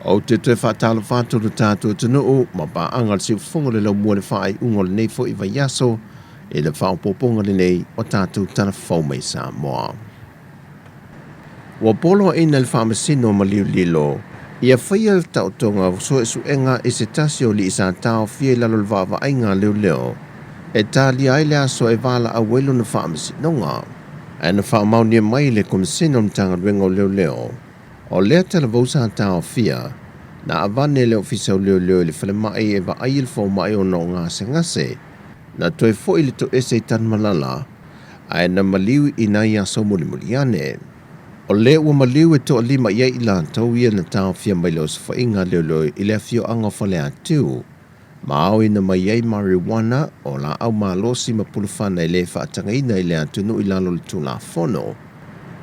Ou te toe faatalofa atu i lo tatou atunuu ma paaga o le siufofoga o le laumua i le faaiuga o lenei foi vaiaso i le faaopoopoga lenei o tatou Tala Fou mai Samoa. Ua poloaiina e le Faamasino o Maliulilo ia faia le taotoga o suesuega i se tasi o alii sa taofia i lalo o le vaavaaiga a leoleo e talia ai le aso e valaau ai lona faamasinoga. Ae na faamaonia mai e le Komesina o le Matagaluega o Leoleo, o lea talavou sa taofia, na avane e le Ofisa o Leoleo i le falemai e vaai i le fomai ona o gasegase, na toe foi le toese i Tanumalala, ae na maliu i nai aso mulimuli ane. O lea ua maliu e toalima i ai i latou ia na taofia mai le osofaiga a leoleo i le afioaga o Faleatiu, ma aoina mai ai marijuana o laau malosi ma pulufana e le faatagaina i le atunuu i lalo o le Tulafono.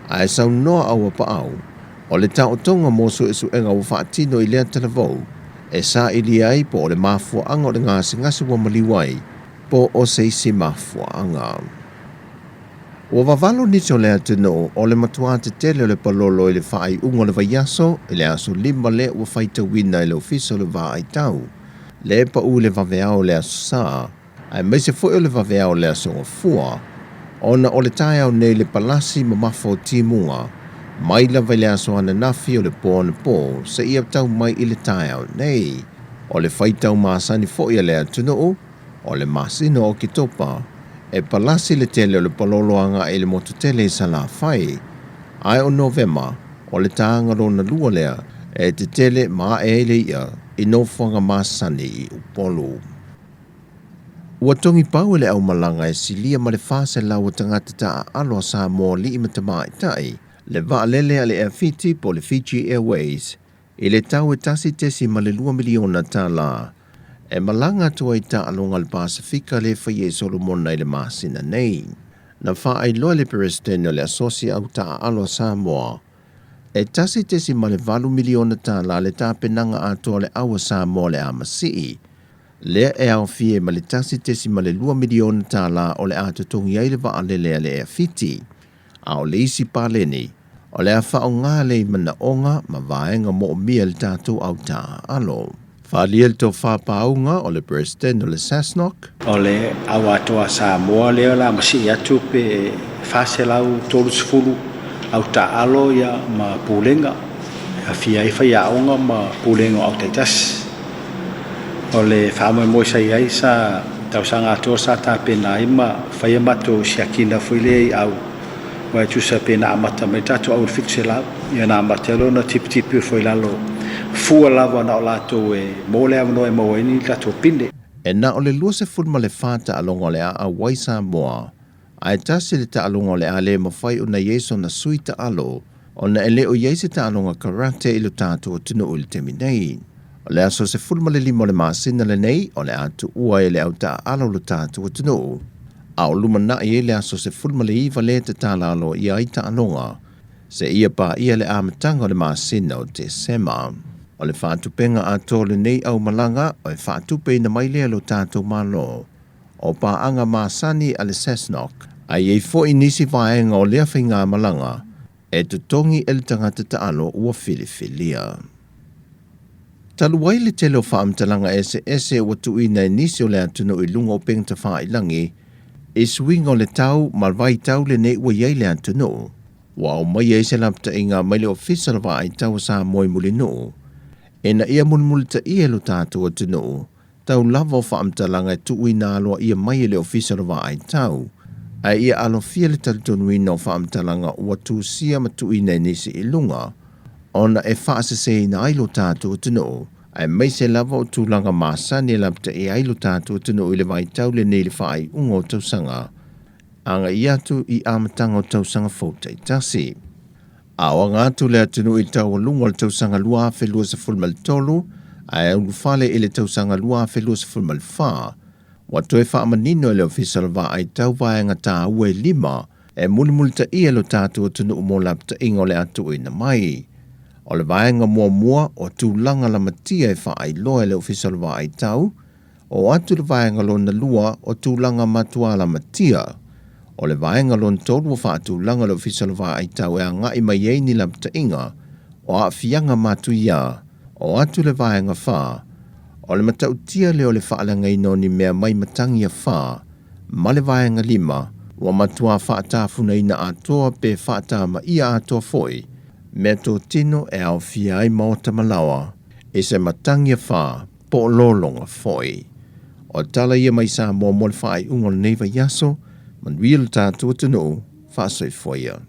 Ae saunoa Auapaau, o le taotoga mo suesuega ua faatino i lea talavou e sailia ai po o le mafuaaga o le gasegase ua maliu ai po o se isi mafuaaga. Ua vavalo nisi o le atunuu o le matuā tetele o le palolo i le faaiuga o le vaiaso i le aso 5 lea ua faitauina e le Ofisa o le Vaaitau le paū i le vaveao o le Aso Sa aemaise foi o le vaveao o le Aso Gafua ona o le taeao nei le palasi mamafa o timuga mai lava i le aso ananafi o le po anapo seia tau mai i le taeao nei. O le faitau masani foi a le atunuu, o le masina o Oketopa, e palasi le tele o le palolo agai i le motu tele i Salafai. Ae o Novema, o le taga lona lua lea e tetele ma ae ai le i'a i nofoaga masani i Upolu. Ua togipau e le aumalaga e silia ma le 400 o tagata taaalo a Samoa alii ma tamaitai le vaalele a le Air Fiti po o le Fiji Airways i le tau e $1.2 miliona e malaga atu ai i taaloga a le Pasefika lea e faia i Solomona i le masina nei. Na faailoa e le Peresetene o le Asosi Au Taaalo a Samoa, e $1.8 miliona le tapenaga atoa o le au a Samoa o le a masii, lea e aofia ai ma le $1.2 miliona o le a totogi ai le vaalele a le Air Fiti. A o le isi paleni, o le a faaaoga lea i manaoga ma vaega moomia e le tatou au taaalo. Faaalia le tofa pauga o le Peresetene o le SASNOC. O le au atoa a Samoa lea o le a masii atu pe 430 au taaalo ma pulega e aafia ai faiaoga ma pulega o au taitasi. O le faamoemoe sa i ai sa tausaga atoa sa tapena ai ma fai a matou siakina foi lea i au aua e tusa pe na amata mai tatou au i le 700 ia na amata ai loa ona tipitipi ifo i lalo fua lava na o latou e maua le avanoa e maua ai ni tatou pine. E na o le 24 taaloga o le a auai Samoa, ae tasi le taaloga o le a le mafai ona i ai sona sui taalo ona e le o i ai se taaloga karate i lo tatou atunuu i le taimi nei. O le aso 15 o le masina lenei o le a tuua ai le au taaalo o lo tatou atunuu, a o lumanai ai le aso 19 lea e tatala aloaia ai taaloga seia paia le amataga o le masina o Tesema. O le faatupeina atoa o lenei aumalaga e faatupeina mai lea e lo tatou Malo o paaga masani a le SASNOC, ae i ai foi nisi vaega o lea faigamalaga e totogi e le tagata taalo ua filifilia. Talu ai le tele o faamatalaga eseese ua tuuina e nisi o le atunuu i luga o upega tafailagi i suiga o le tau ma le vaitau lenei ua i ai le atunuu, ua aumaia ai se lapataiga mai le Ofisa o le Vaai Tau o Samoa i Mulinuu ina ia mulimulitaia e lo tatou atunuu tau lava o faamatalaga e tuuina aloaia mai e le Ofisa o le Vaai Tau, ae ia alofia le talitonuina o faamatalaga ua tusia ma tuuina e nisi i luga, ona e faaseseina ai lo tatou atunuu, aemaise lava o tulaga masani e lapataia ai lo tatou atunuu i le vaitau lenei i le faaiuga o tausaga agai atu i amataga o tausaga fou taitasi. A o aga atu le atunuu i le taualuga o le tausaga 2023 ae ulufale i le tausaga 2024, ua toe faamanino e le Ofisa o le Vaai Tau vaega taua e lima e mulimulitaia lo tatou atunuu mo lapataiga o le a tuuina mai. O le vaega muamua o tulaga lamatia e faailoa e le Ofisa o le Vaai Tau, O atu le vaega lona lua o tulaga matua lamatia. O le vaega lona tolu ua faatulaga le Ofisa o le Vaai Tau e agai mai ai ni lapataiga o aafiaga matuia. Oo atu le vaega fa, o le matautia lea o le faalagaina o ni mea mai matagi e fa, ma le vaega lima, ua matuā faatafunaina atoa pe faatamaia atoa foi meatotino e aofia ai maota ma laoa i se matagi e fa po o lologa foi. O tala ia mai Samoa mo le faaiuga o lenei vaiaso, manuia lo tatou atunuu, faasoifua ia.